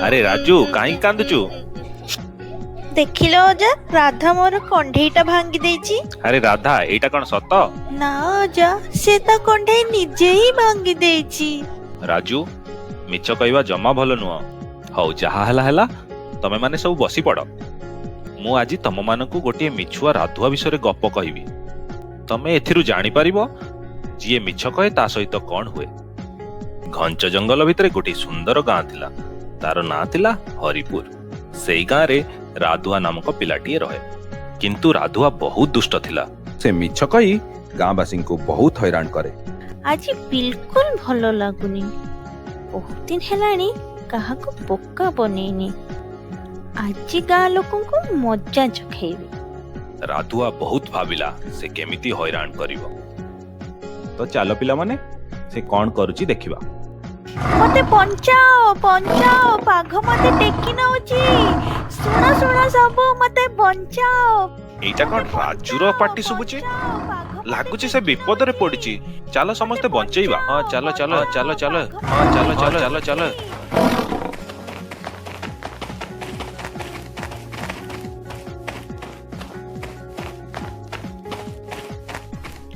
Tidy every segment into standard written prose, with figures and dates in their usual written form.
ଆରେ ରାଜୁ, କାହିଁକି କାନ୍ଦୁଛୁ? ଦେଖିଲ ଅଜା, ରାଧା ମୋର କଣ୍ଢେଇଟା ଭାଙ୍ଗି ଦେଇଛି। ଆରେ ରାଧା, ଏଇଟା କଣ ସତ? ନା ଅଜା, ସେ ତା କଣ୍ଢେଇ ନିଜେ ହିଁ ଭାଙ୍ଗି ଦେଇଛି। ରାଜୁ, ମିଛ କହିବା ଜମା ଭଲ ନୁହଁ। ହଉ, ଯାହା ହେଲା ହେଲା, ତମେ ମାନେ ସବୁ ବସି ପଡ। ମୁଁ ଆଜି ତମମାନଙ୍କୁ ଗୋଟିଏ ମିଛୁଆ ରାଧୁଆ ବିଷୟରେ ଗପ କହିବି। ତମେ ଏଥିରୁ ଜାଣିପାରିବ ଯିଏ ମିଛ କହେ ତା ସହିତ କଣ ହୁଏ। ଘଞ୍ଚ ଜଙ୍ଗଲ ଭିତରେ ଗୋଟିଏ ସୁନ୍ଦର ଗାଁ ଥିଲା। ତାର ନାଁ ଥିଲା ହରିପୁର। ସେଇ ଗାଁରେ ରାଧୁଆ ନାମକ ପିଲାଟିଏ ରହେ। କିନ୍ତୁ ରାଧୁଆ ବହୁତ ଦୁଷ୍ଟ ଥିଲା। ସେ ମିଛ କହି ଗାଁବାସୀଙ୍କୁ ବହୁତ ହଇରାଣ କରେ। ଆଜି ବିଲକୁଲ ଭଲ ଲାଗୁନି। ବହୁତ ଦିନ ହେଲାଣି କାହାକୁ ବୋକା ବନେଇନି। ଆଜି ଗାଁ ଲୋକଙ୍କୁ ମଜା ଚଖେଇବି। ରାଧୁଆ ବହୁତ ଭାବିଲା ସେ କେମିତି ହଇରାଣ କରିବ। ତ ଚାଲ ପିଲାମାନେ, ସେ କଣ କରୁଛି ଦେଖିବା। ମତେ ବଞ୍ଚାଅ, ବଞ୍ଚାଅ, ବାଘ ମତେ ଟେକି ନଉଛି। ଶୁଣ ଶୁଣ ସବୁ, ମତେ ବଞ୍ଚାଅ। ଏଇଟା କଣ ରାଜୁର ପାଟି ଶୁଭୁଛି? ଲାଗୁଛି ସେ ବିପଦରେ ପଡିଛି। ଚାଲ ସମସ୍ତେ ବଞ୍ଚେଇବା। ହଁ ଚାଲ ଚାଲ ଚାଲ ଚାଲ, ହଁ ଚାଲ ଚାଲ ଚାଲ ଚାଲ।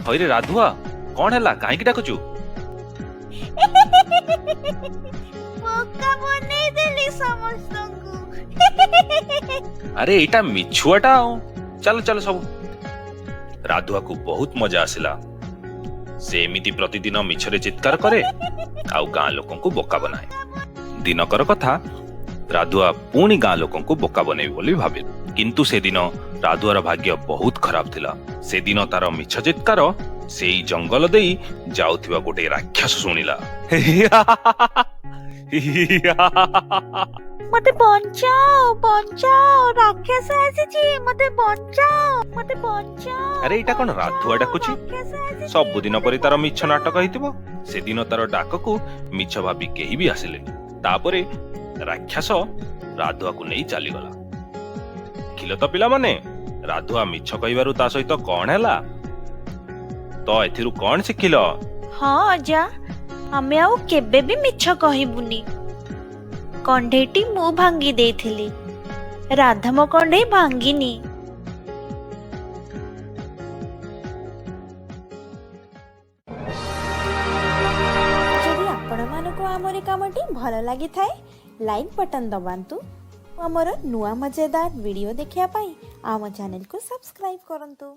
ହଇରେ ରାଧୁଆ, କଣ ହେଲା? କାହିଁକି ଡାକୁଛୁ? ବୋକା ବନେଇଦେଲି ସମସ୍ତଙ୍କୁ। ଆରେ ଏଇଟା ମିଛୁଆଟା ଆଉ। ଚାଲ ଚାଲ ସବୁ। ରାଧୁଆକୁ ବହୁତ ମଜା ଆସିଲା। ସେ ଏମିତି ପ୍ରତିଦିନ ମିଛରେ ଚିତ୍କାର କରେ ଆଉ ଗାଁ ଲୋକଙ୍କୁ ବୋକା ବନାଏ। ଦିନକର କଥା, ରାଧୁଆ ପୁଣି ଗାଁ ଲୋକଙ୍କୁ ବୋକା ବନେଇବି ବୋଲି ଭାବିଲା। କିନ୍ତୁ ସେଦିନ ରାଧୁଆର ଭାଗ୍ୟ ବହୁତ ଖରାପ ଥିଲା। ସେଦିନ ତାର ମିଛ ଚିତ୍କାର ସେଇ ଜଙ୍ଗଲ ଦେଇ ଯାଉଥିବା ଗୋଟେ ରାକ୍ଷସ ଶୁଣିଲା। ମତେ ବଞ୍ଚାଅ, ବଞ୍ଚାଅ, ରାକ୍ଷସ ଆସିଛି, ମତେ ବଞ୍ଚାଅ, ମତେ ବଞ୍ଚାଅ। ଆରେ ଏଇଟା କଣ ରାଧୁଆ ଡାକୁଛି? ରାକ୍ଷସ ଆସିଛି, ସବୁଦିନ ପରି ତାର ମିଛ ମତେ ନାଟକ ହେଇଥିବ। ସେଦିନ ତାର ଡାକକୁ ମିଛ ଭାବି କେହି ବି ଆସିଲେନି। ତାପରେ ରାକ୍ଷସ ରାଧୁଆକୁ ନେଇ ଚାଲିଗଲା। ଦେଖିଲ ତ ପିଲାମାନେ, ରାଧୁଆ ମିଛ କହିବାରୁ ତା ସହିତ କଣ ହେଲା? ତ ଏଥିରୁ କଣ ଶିଖିଲ? ହଁ ଅଜା, ଆମେ ଆଉ କେବେ ବି ମିଛ କହିବୁନି। କଣ୍ଢେଇଟି ମୁଁ ଭାଙ୍ଗି ଦେଇଥିଲି, ରାଧା ମୋ କଣ୍ଢେଇ ଭାଙ୍ଗିନି। ଯଦି ଆପଣମାନଙ୍କୁ ଆମର କାମଟି ଭଲ ଲାଗିଥାଏ, ଲାଇକ୍ ବଟନ୍ ଦବାନ୍ତୁ। ଆମର ନୂଆ ମଜାଦାର ଭିଡ଼ିଓ ଦେଖିବା ପାଇଁ ଆମ ଚ୍ୟାନେଲକୁ ସବସ୍କ୍ରାଇବ୍ କରନ୍ତୁ।